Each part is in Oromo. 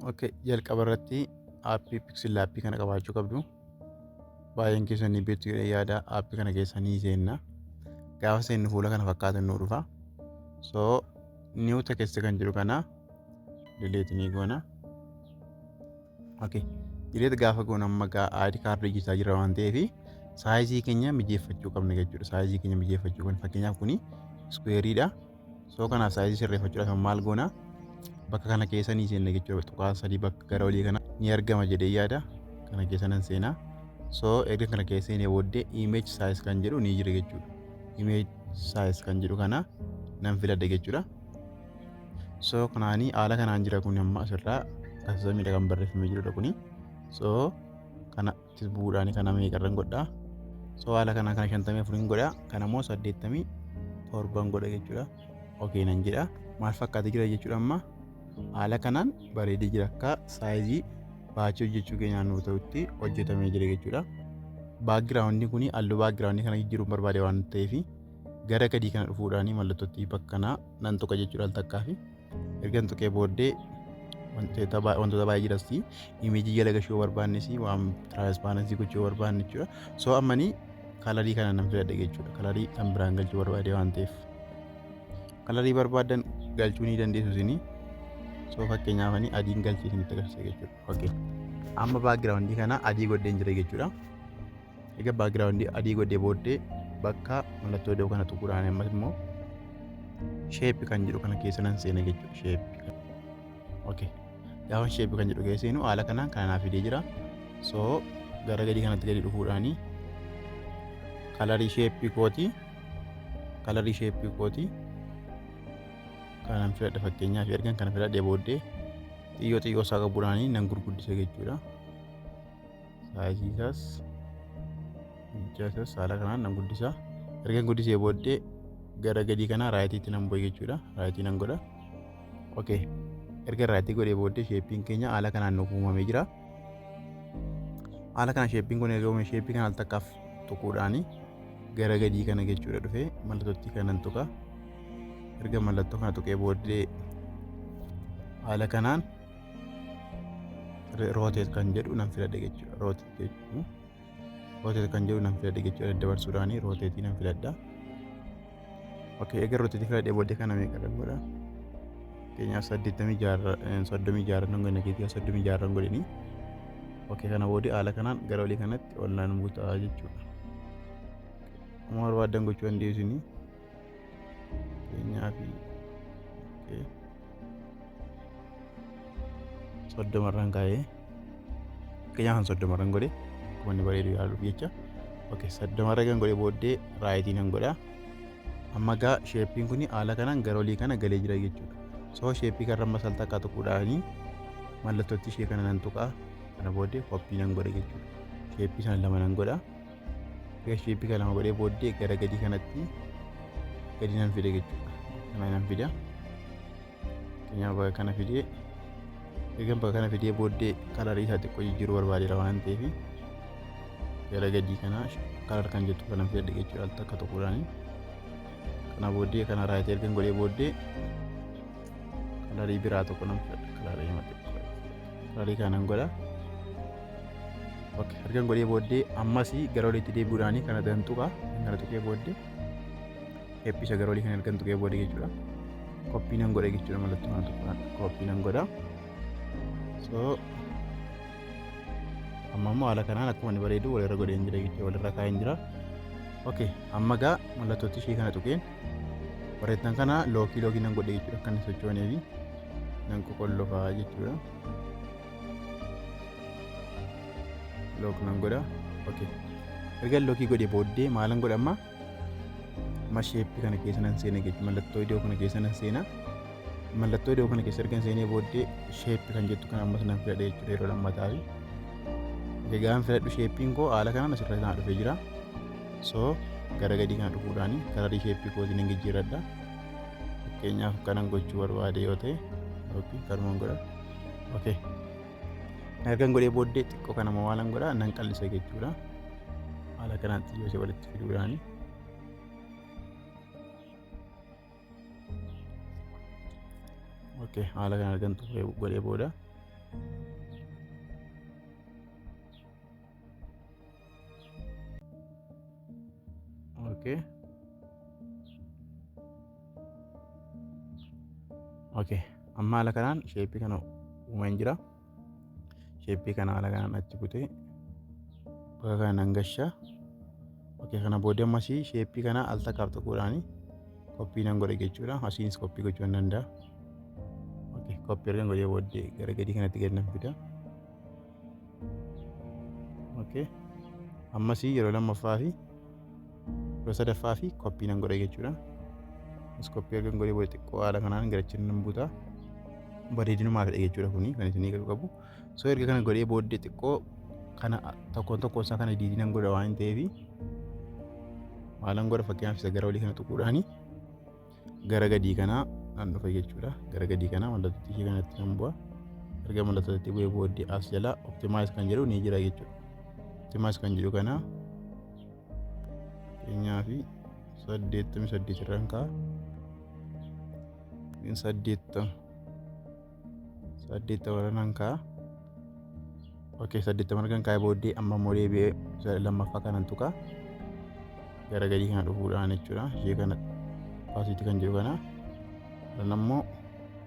Okay, jalqaba irratti aappii PixelLab kana qabaachuu qabdu. Baay'een keessan ni beektu jedhee yaada aappii kana keessa ni seenna. Gaafa seennu fuula kana fakkaatu nu dhufa. So new text kan jedhu kana delete ni goona. Okay. Delete gaafa goonu amma gaa ID card hojjetaa jira waan ta'eef saayizii keenya mijeeffachuu qabna jechuudha. Saayizii keenya mijeeffachuu qabna. Fakkeenyaaf kuni iskuweeriidha. So kanaaf saayizii sirreeffachuudhaaf maal goona? Bakka kana keessa ni seenna jechuudha. Tuqaa sadii bakka gara olii kana ni argama jedhee yaada. Kana keessa nan seena. So erga kana keessa seenee booddee image size kan jedhu ni jira jechuudha. Image size kan jedhu kana nan filadha jechuudha. So kanaanii haala kanaan jira kun amma asirraa kasamiidha kan barreeffamee jirudha kuni. So kana itti bu'uudhaan kana meeqarran godha. So haala kanaan kana 54 godha. Kana immoo 87 godha jechuudha. Okay nan jedha. Maal fakkaatee jira jechuudha amma haala kanaan bareedee jira akka saayizii baachii hojjechuu keenyaan nuu ta'utti hojjetamee jira jechuudha. Baakgiraawundi kuni halluu baakgiraawundi kana jijjiiruun barbaade waan ta'eef gara gadii kana dhufuudhaan mallattootti bakka kanaa nan tuqa jechuudha al takkaa fi erga tuqee booddee wantoota baay'ee jiras imeejii jala gashuu barbaannes waan tiraanspaarensii gochuu barbaanne jechuudha. So ammanii kalarii kana nan filadha jechuudha. Kalarii kan biraan galchuu barbaade waan ta'eef. Kalarii barbaadan galchuu ni dandeessu isinii. So fakkeenyaaf ani adiin galchee isinitti agarsiisa jechuudha. Okay. Amma baakgiraawundii kana adii godheen jira jechuudha. Egaa baakgiraawundii adii godhee booddee bakka mallattoo iddoo kana tuquudhaan ammas immoo sheeppi kan jedhu kana keessa nan seena jechuudha. Sheeppi. Okay. Gaafa sheeppi kan jedhu keessa seenu haala kanaan kana naaf fidee jira. So gara gadii kanatti gadi dhufuudhaani kalarii sheeppii kooti kalarii sheeppii kooti kanan filadha fakkeenyaaf ergan kana filadhee booddee xiyyoo xiyyoo isaa qabuudhaani nan gurguddisa jechuudha. Saayizii isaas hojjaa isaas haala kanaan nan guddisa. Ergan guddisee booddee gara gadii kana raayitiitti nan bu'e jechuudha. Raayitii nan godha. Okay. Erga raayitii godhee booddee sheeppiin keenya haala kanaan nuuf uumamee jira. Haala kana sheeppiin kun erga uumame sheeppii kana al takkaaf tuquudhaani gara gadii kana jechuudha dhufee mallattootti kanan tuqa. Erga mallattoo kana tuqee booddee haala kanaan rooteet kan jedhu nan filadha jechuudha. Rooteet jechuun rooteet kan jedhu nan filadha jechuudha. Daddabarsuudhaani rooteetii nan filadha. Okay, egaa rooteetii filadhee booddee kana meeqa godha? Fakkeenyaaf 86 36 nan godhe keetii 36 godhini. Okay, kana booddee haala kanaan gara olii kanatti ol naan butaa jechuudha. Amma barbaadan gochuu dandeessu isinii. Fakkeenyaaf okay. 30 irraan kaa'ee fakkeenyaaf kan 30 irraan godhe akkuma inni bareedu yaaluuf jecha. Okay, 30 irra kan godhe booddee raayitii nan godha. Amma gaa sheeppiin kun haala kanaan gara olii kana galee jira jechuudha. So sheeppii kan ramma saltakkaa tuquudhaanii mallattootti ishee kana nan tuqaa kana booddee koppii nan godha jechuudha. Sheeppii sana lama nan godha. Egaa sheeppii kana lama godhee booddee gara gadii kanatti gadi nan fida jechuudha. Kana nan fida. Fakkeenyaaf bakka kana fidee egaa bakka kana fidee booddee kalarii isaa xiqqoo jijjiiruu barbaadeera waan ta'eef gara gadii kana kalar kan jettu kanan filadhe jechuudha al takka tuquudhaani. Kana booddee kana raayitii ergan godhee booddee kalarii biraa tokko nan filadha. Kalarii xiqqoo kalarii kana nan godha. Okay, ergan godhee booddee ammas gara oliitti deebi'uudhaani kana dan tuqa. Kana tuqee booddee eebbisa gara olii kana ergan tuqee booddee jechuudha. Koppii nan godha jechuudha mallattoo kana tuquudhaan koppii nan godha. So amma immoo haala kanaan akkuma inni bareedu walirra godheen jira jechuudha walirra kaa'een jira. Okay, amma gaa mallattootti ishee kana tuqeen bareedan kana lookii lookii nan godhe jechuudha akka inni sochooneefi nan qoqollofaa jechuudha. Look nan godha. Okay. Erga lookii godhe booddee maalan godha amma? Amma sheeppii kana keessa nan seena jechuudha. Mallattoo iddoo kana keessa nan seena. Mallattoo iddoo kana keessa erga seenee booddee sheeppii kan jettu kana ammas nan filadha jechuudha yeroo lammataa fi. Okay, gaafa filadhu sheeppiin koo haala kanaan asirra naa dhufee jira. So gara gadii kana dhufuudhaan kalarii sheeppii kootiin nan jijjiirradha. Fakkeenyaaf kanan gochuu barbaade yoo ta'e yookiin kanuman godha. Okay. Ergan godhee booddee xiqqoo kana maalan godha nan qallisa jechuudha. Haala kanaan xiyyoo ishee walitti fiduudhaani. Okay, haala kana ergan xumuree godhee booda Okay. Okay. Amma haala kanaan shape kana uumeen jira. Shape kana haala kanaan achi butee bakka kana nan gasha. Okay, kana booda ammas shape kana al takkaaf tuquudhaan copy nan godha jechuudha. Asiinis copy gochuu nan danda'a. Okay, copy erga godhee booddee gara gadii kanatti gad nan fida. Okay. Ammas yeroo lammaffaa fi yeroo sadaffaa fi copy nan godha jechuudha. As copy erga godhee booda xiqqoo haala kanaan gara achi nan buta. Bareedinumaa fedha jechuudha kuni kan isinii galu qabu. So erga kana godhee booddee xiqqoo kana tokkoon tokkoon isaa kana diidii nan godha waan ta'eef maalan godha, fakkeenyaaf isa gara olii kana tuquudhaani gara gadii kanaa nan dhufa jechuudha. Gara gadii kanaa mallattoo ishee kanatti nan bu'a. Erga mallattoo itti bu'ee booddee as jala optimize kan jedhu ni jira jechuudha. Optimize kan jedhu kana keenyaa fi 88 irraan ka'a. 80 80 irra nan ka'a. Okay, 80 kan kaa'ee booddee amma immoo deebi'ee isa lammaffaa kanan tuqa. Gara gadii kana dhufuudhaan jechuudha. Ishee kana opacity kan jedhu kana. Kan ammoo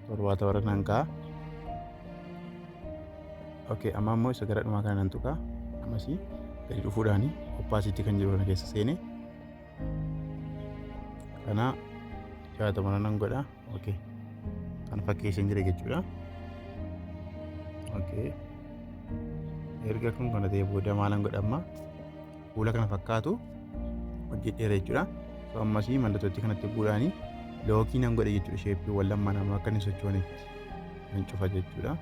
70 irra nan ka'a. Okay, amma immoo isa gara dhumaa kana nan tuqa. Ammasii gadi dhufuudhaan opacity kan jedhu kana keessa seene. Kana 60 nan godha. Okay. Kan fakkeessan jira jechuudha. Okay. Erga kun kana ta'e booda maalan godha? Amma fuula kana fakkaatu hojjedheera jechuudha. So ammasii mallattootti kanatti bu'uudhaani lock nan godhe jechuudha. Shapeiiwwan lamaan amma akka inni socho'anitti nan cufa jechuudha.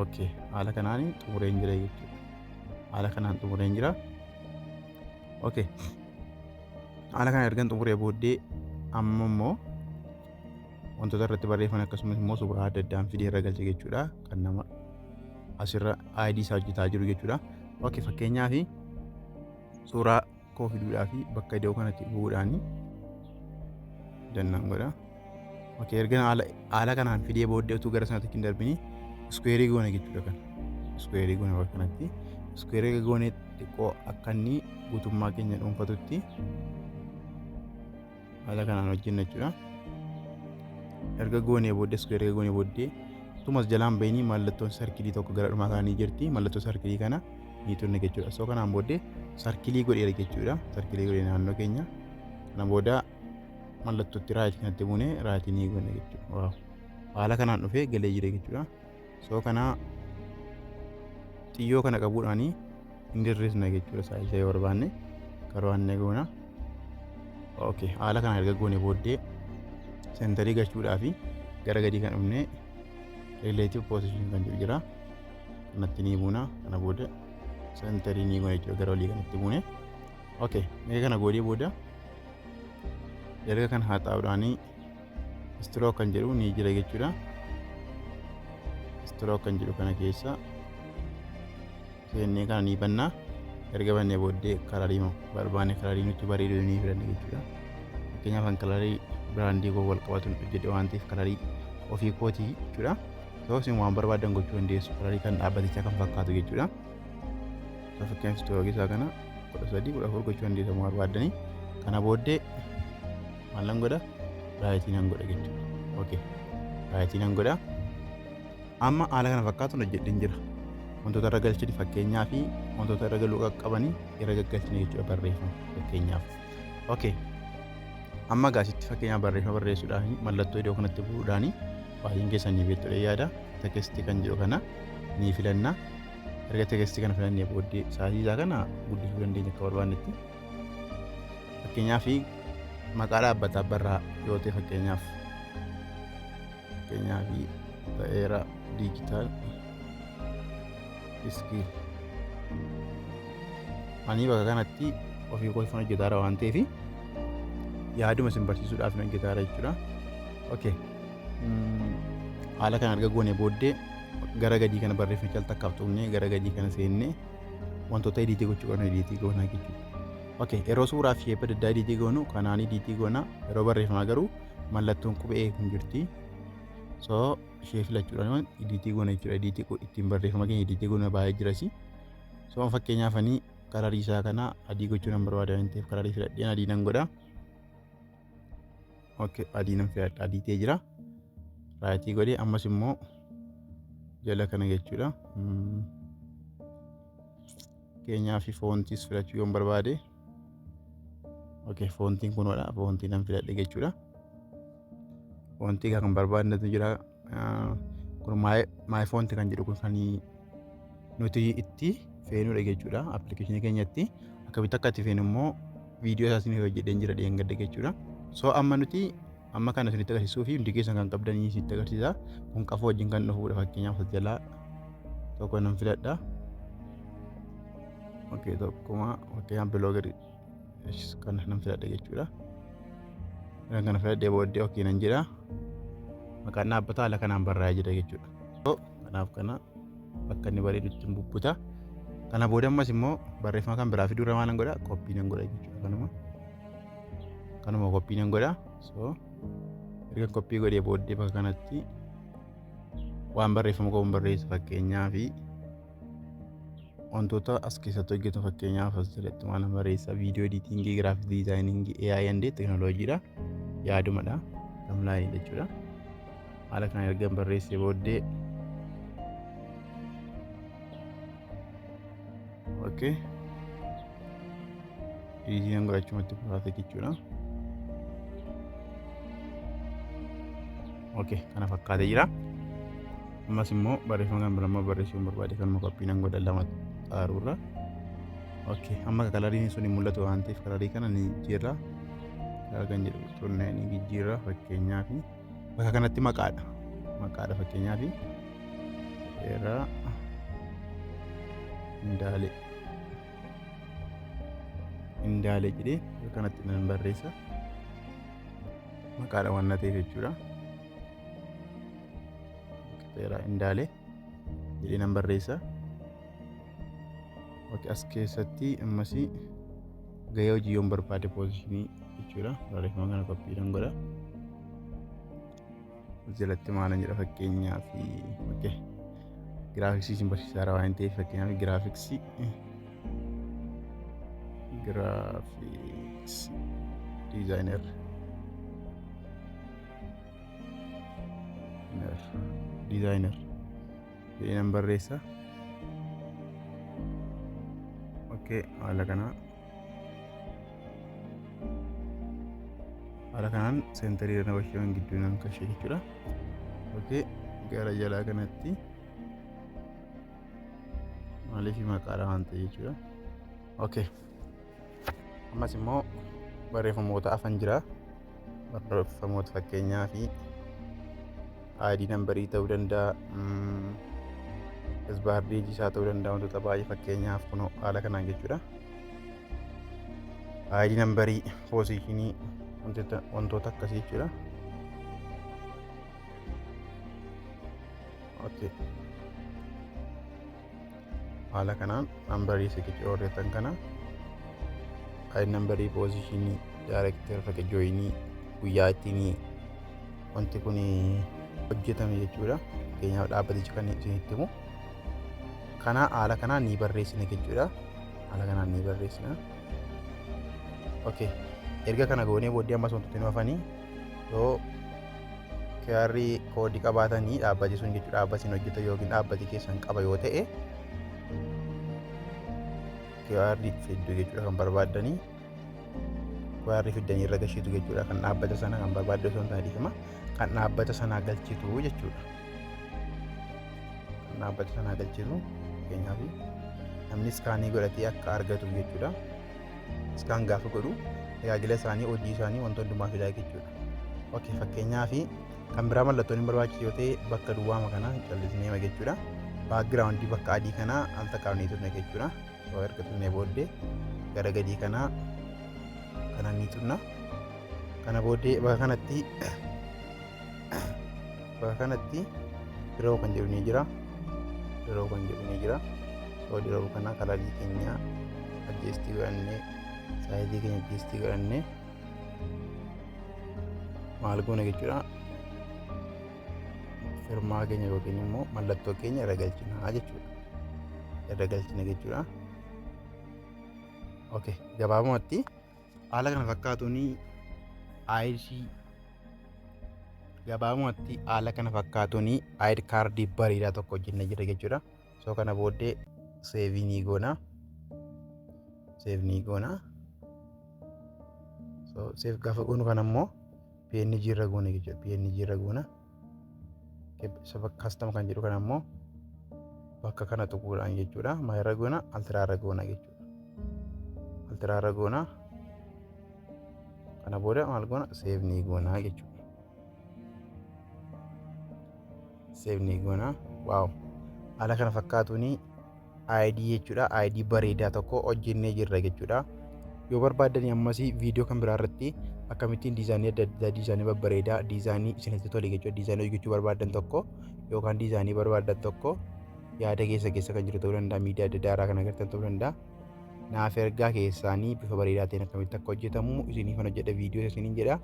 Okay, haala kanaan xumureen jira jechuudha. Haala kanaan xumureen jira. Okay. Haala kana ergan xumuree booddee amma immoo wantoota irratti barreeffaman akkasumas immoo suuraa adda addaan fidee irra galche jechuudha. Kan nama asirra ID isaa hojjetaa jiru jechuudha. Okay, fakkeenyaaf suuraa koo fiduudhaa fi bakka iddoo kanatti bu'uudhaan dannan godha. Okay, erga haala kanaan fidee booddee utuu gara sanatti hin darbini square goone jechuudha kana. Square goone bakka kanatti. Square goone xiqqoo akka inni guutummaa keenya dhuunfatutti haala kanaan hojjenna jechuudha. Erga goonee booddee, square goonee booddee, utumas jalaan bahini mallattoon circle tokko gara dhumaa kana ni jirti. Mallattoo circle kana ni tunne jechuudha. So kanaan booddee circle godheera jechuudha. Circle godhee naannoo keenya. Kana booda mallattootti right kanatti buunee right ni goone jechuudha. Wow. Haala kanaan dhufee galee jira jechuudha. So kana xiyyoo kana qabuudhaanii hin dirrisna jechuudha, size yoo barbaanne karo'anne goona. Okay, haala kana erga goone booddee center galchuudhaa fi gara gadii kan dhufne relative position kan jedhu jira. Kanatti ni buuna. Kana booda center ni goone jechuudha, gara olii kanatti buune. Okay, erga kana goonee booda erga kana haxaa'uudhaanii stroke kan jedhu ni jira jechuudha. Stroke kan jedhu kana keessa seennee kana ni bannaa. Erga bannee booddee color barbaanne, color nutti bareedu ni filanna jechuudha. Fakkeenyaaf kan color brand koo wal qabatu hojjedhe waan ta'eef color ofii kootii jechuudha. So isin waan barbaadan gochuu dandeessu, color kan dhaabbatichaa kan fakkaatu jechuudha. So fakkeenyaaf stroke isaa kana 13, 14 gochuu dandeessu waan barbaaddanii. Kana booddee maal nan godha? Right nan godha jechuudha. Okay. Right nan godha. Amma haala kana fakkaatuun hojjedheen jira. Wantoota irra galchine, fakkeenyaa fi wantoota irra galuu qaqqabanii irra gaggalchine jechuudha, barreeffama fakkeenyaaf. Okay. Amma gaasitti fakkeenyaaf barreeffama barreessuudhaan mallattoo iddoo kanatti bu'uudhaan baay'een keessan ni beektu yaada. Text kan jedhu kana ni filanna. Erga text kana filannee booddee size isaa kana guddisuu dandeenya akka barbaannetti. Fakkeenyaaf maqaa dhaabbataa barraa yoo ta'e, fakkeenyaaf ta'eera Digital Skill. Ani bakka kanatti ofii koo ifan hojjetaara waan ta'eef yaaduma isin barsiisuudhaaf nan hojjetaara jechuudha. Okay. Haala kana erga goone booddee gara gadii kana barreeffama al takkaaf tuqnee gara gadii kana seennee wantoota edit gochuu qabnu edit goonaa jechuudha. Okay, yeroo suuraa fi shape adda addaa edit goonu kanaan edit goona. Yeroo barreeffamaa garuu mallattoon qubee kun jirti. So ishee filachuudhaan edit goona jechuudha. Edit ittiin barreeffama keenya edit goona baay'ee jirasi. So fakkeenyaaf ani color isaa kana adii gochuu nan barbaada waan ta'eef, color filadheen adii nan godha. Okay, adii nan filadha, adii ta'ee jira. Right godhee ammas immoo jala kana jechuudha. Keenyaa fi fontiis filachuu yoon barbaade, okay, fontiin kunoodha, font nan filadhe jechuudha. Font kan barbaadnetu jira. Kun my font kan jedhu kun kan nuti itti feenudha jechuudha. Appilikeeshinii keenyatti akkamitti akka itti feenu immoo viidiyoo isaa isin hojjedheen jira dheengadda jechuudha. So amma nuti amma kana isinitti agarsiisuu fi hundi keessan kan qabdanii isinitti agarsiisa. Kun qafoo wajjin kan dhufudha. Fakkeenyaaf as jalaa tokko nan filadha. Okay, tokkuma fakkeenyaaf blogger kana nan filadha jechuudha. Kana filadhee booddee okay nan jedha. Maqaan dhaabbata haala kanaan barraa'ee jira jechuudha. Kanaaf kana bakka inni bareedutti bubbuta. Kana booda ammas immoo barreeffama kan biraa fiduu irra maal nan godha? Copy nan godha jechuudha. Kanuma copy nan godha. So erga copy godhee booddee bakka kanatti waan barreeffama qabu barreessa. Fakkeenyaa fi wantoota as keessatti hojjetu, fakkeenyaaf as jalatti waan barreessa: video editing, graphic designing, AI and technologydha. Yaadumadha. Timeline jechuudha. Haala kana erga barreessee booddee, okay, editing godhachumatti furaate jechuudha. Okay, kana fakkaatee jira. Ammas immoo barreeffama kan biraa barreessuu barbaade kanuma copy nan godha lama xaaruurra. Okay, amma coloriin sun hin mul'atu waan ta'eef color kana ni jijjiirra. Color kan jedhu xurnee ni jijjiirra. Fakkeenyaaf bakka kanatti maqaadha. Maqaadha, fakkeenyaaf Dheeraa Indaalee. Indaalee jedhee bakka kanatti nan barreessa. Maqaadha waan na ta'eef jechuudha. Dheeraa Indaalee jedhee nan barreessa. Okay, as keessatti ammas gahee hojii yoon barbaade, position jechuudha. Barreeffama kana copy nan godha. Jalatti maalan jedha? Fakkeenyaaf, okay, graphics isin barsiisaa waan ta'eef, fakkeenyaaf graphics designer jedhee nan barreessa. Okay, haala kanaan center irra basheewan gidduu nan kashee jechuudha. Okay, gara jalaa kanatti maaliif maqaadha waan ta'e jechuudha. Okay. Ammas immoo barreeffamoota afan jira. Barreeffamoota fakkeenyaa fi ID number ta'uu danda'a. Isbaardeejii isaa ta'uu danda'a, wantoota baay'ee, fakkeenyaaf kun haala kanaan jechuudha. ID number, position, wantoota akkasii jechuudha. Okay. Haala kanaan number siqicha warreettan kana, ID number, position, director, fakkii join, guyyaa ittiin wanti kun hojjetame jechuudha. Fakkeenyaaf dhaabbatichi kan isinitti himu. Kana haala kanaan ni barreessina jechuudha. Haala kanaan ni barreessina. Okay. Erga kana goonee booddee ammas wantoota nu hafanii yoo QR code qabaatanii dhaabbati sun jechuudha, dhaabbati hojjetan yookiin dhaabbati keessan qaba yoo ta'e, QR fidduu jechuudha. Kan barbaaddanii QR fiddanii irra gashiitu jechuudha. Kan dhaabbata sana kan barbaadde osoo hin taane, dhiifama, kan dhaabbata sanaa galchitu jechuudha. Kan dhaabbata sanaa galchitu, fakkeenyaaf namni scan godhatee akka argatu jechuudha. Scan gaafa godhu tajaajila isaanii, hojii isaanii, wanta hundumaa fidaa jechuudha. Okay, fakkeenyaaf kan biraa mallattoon hin barbaachisu yoo ta'e, bakka duwwaama kana callisnee jechuudha. Background bakka adii kanaa al takkaaf ni turne jechuudha. So erga turne booddee gara gadii kanaa kana ni turna. Kana booddee bakka kanatti draw kan jedhu ni jira. Draw kan jedhu ni jira. So draw kana color keenya adjust godhannee, size keenya adjust godhannee maal goona jechuudha. Firmaa keenya yookiin immoo mallattoo keenya irra galchina jechuudha. Irra galchina jechuudha. Okay, gabaabumatti haala kana fakkaatuun ID, gabaabumatti haala kana fakkaatuun ID kaardii bareedaa tokko hojjennee jira jechuudha. So kana booddee save ni goona. Save ni goona. So save gaafa goonu kana immoo PNG irra goona jechuudha. PNG irra goona. Isa bakka custom kan jedhu kana immoo bakka kana tuquudhaan jechuudha. Maal irra goona? Ultra irra goona jechuudha. Ultra irra goona. Kana booda maal goona? Save ni goona jechuudha. Save ni goona. Wow. Haala kana fakkaatuun ID jechuudha. ID bareedaa tokko hojjennee jirra jechuudha. Yoo barbaaddanii ammas viidiyoo kan biraa irratti akkamittiin diizaayinii adda addaa, diizaayinii babbareedaa, diizaayinii isinitti tole jechuudha. Diizaayinii hojjechuu barbaaddan tokko yookaan diizaayinii barbaaddan tokko yaada keessa keessa kan jiru ta'uu danda'a. Miidiyaa adda addaa irraa kan agartan ta'uu danda'a. Naaf ergaa keessaanii bifa bareedaa ta'een akkamitti akka hojjetamu isiniifan hojjedha viidiyoo isiniin jedha.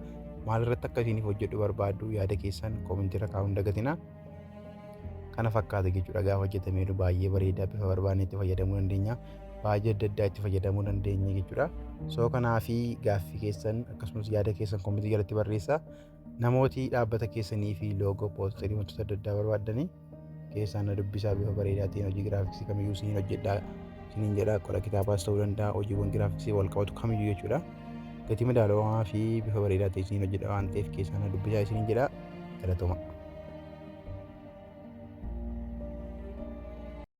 Maal irratti akka isiniif hojjedhu barbaaddu yaada keessan koomentii irra kaa'uu hin dagatina. Kana fakkaata jechuudha. Gaafa hojjetameeru baay'ee bareedaa, bifa barbaanne itti fayyadamuu dandeenya. Baay'ee adda addaa itti fayyadamuu dandeenya jechuudha. So kanaafi gaaffii keessan akkasumas yaada keessan koomentii jalatti barreessaa. Namooti dhaabbata keessanii fi loogoo, poosterii, wantoota adda addaa barbaaddanii keessaan na dubbisaa. Bifa bareedaa ta'een hojii giraafiksii kamiyyuu isiniin hojjedhaa isiniin jedha. Qola kitaabaas ta'uu danda'a, hojiiwwan giraafiksii wal qabatu kamiyyuu jechuudha. Gatii madaalawaa fi bifa bareedaa ta'e isiniin hojjedha waan ta'eef keessaan na dubbisaa isiniin jedha. Galatooma.